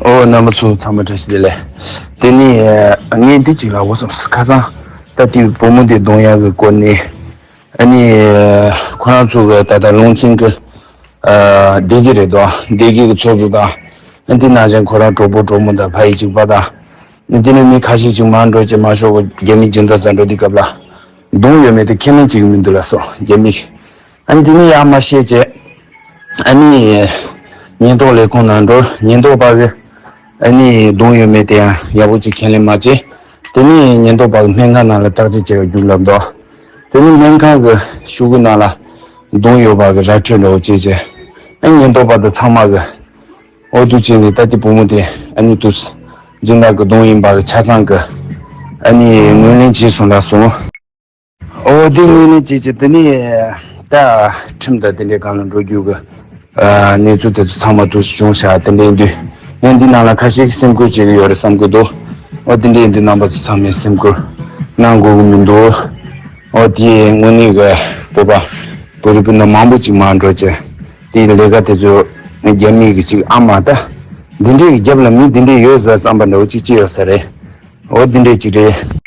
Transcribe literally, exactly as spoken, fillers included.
ཨོ་རྣམ་པ་ཚོ་ཚང་མ་བཀྲ་ཤིས་བདེ་ལེགས། དེ་ནི་ངས་འདི་གཅིག་ལབ་དགོས་བསམ་སོང་། ཁ་སང་ད་དེ་བུ་མོ་དེ་རྡུང་ཡག་གི་སྐོར་ནས། ཨ་ནི་ཁོ་རང་ཚོ་གི་ད་ལྟ་ལུང་ཚན་གི་ཨ་སྡེ་དགེ་རེད་དོ། སྡེ་དགེ་གི་ཚོགས་གཙོ་དང་། ཨ་འདི་ནང་བཞིན་ཁོ་རང་གྲོགས་པོ་གྲོགས་མོ་དང་ཕ་ཡུལ་གཅིག་པ་དང་། ཨ་དེ་ནས་མི་ཁ་ཤས་ཅིག་མར་འགྲོ་བྱས་མར་ཤོག་གི་རྒྱ་མི་སྦྱིན་བདག་རྩ་འགྲོ་འདི་སྐབས་ལ། རྡུང་ཡོད་མེད་དེ་ཁས་ལེན་བྱེད་ཀྱི་མི་འདུག་ལབ་སོང་རྒྱ་མི་གིས། ཨ་ནི་དེ་ནས་ཡར་མར་བཤད་བྱས། ཨ་ནི་ཉེན་རྟོག་ལས་ཁུངས་ནང་འགྲོ། ཉེན་རྟོག་པ་གིས་ཨ་ནི་རྡུང་ཡོད་མེད་དེ་ཡང་ཡག་པོ་ཅིག་ཁས་ལེན་མ་བྱས། དེ་ནས་ཉེན་རྟོག་པ་གིས་སྨན་ཁང་ནང་ལ་བརྟག་དཔྱད་བྱེད་པར་རྒྱུགས་ལབ་འདུག་དེ་ནས་སྨན་ཁང་གི་ཤོག་གུ་ནང་ལ་རྡུང་ཡོད་པ་གི་ར་འཕྲོད་འདྲ་བོ་བྱས་བྱས། ཨ་ཉེན་རྟོག་པ་དང་ཚང་མ་གིས་ཨོ་བསྡུ་བྱས་ནས་ད་ལྟའི་བུ་མོ་དེ་ཨ་ནི་དུས་སྦྱིན་བདག་གི་རྡུང་ཡིན་པ་གི་ཆ་ཚང་གི་ཨ་ནི་ངོས་ལེན་བྱས་སོང་ལབ་སོང་། ཨོ་དེ་ངོས་ལེན་བྱས་བྱས་དེ་ནས་ད་ཁྲིམས་དང་དེ་འདྲའི་སྒང་ལ་འགྲོ་རྒྱུ་གི་ཨ་གནས་ཚུལ་དེ་ཚོ་ཚང་མ་དུས་སུ་བྱུང་ཤག་དེ་འདྲ་ཡིན་དུས་ངས་འདི་ནང་ལ་ཁ་ཤས་ཀྱིས་སེམས་ཁུར་བྱེད་ཀྱི་ཡོད་རེད་བསམ་གྱི་འདུག་ཨོ་དེ་འདྲ་ཡིན་དུས་རྣམ་པ་ཚོ་ཚང་མས་སེམས་ཁུར་གནང་དགོས་ཀྱི་མི་འདུག་ཨོ་དེ་དངོས་གནས་གི་བོད་པ་བོད་རིགས་སྤུན་ཟླ་མང་པོ་ཅིག་མར་འགྲོ་བྱས་དེའི་ལས་ཀ་དེ་ཚོ་རྒྱ་མི་གི་ཅིག་ཨ་མ་ད་འདི་འདྲའི་གི་རྒྱབ་ལ་མི་འདི་འདྲའི་ཡོད་ཟེར་བསམ་པ་འདྲ་བོ་ཅིག་ཅིག་ཡོད་ས་རེད། འོ་འདི་འདྲས་ཅིག་རེད།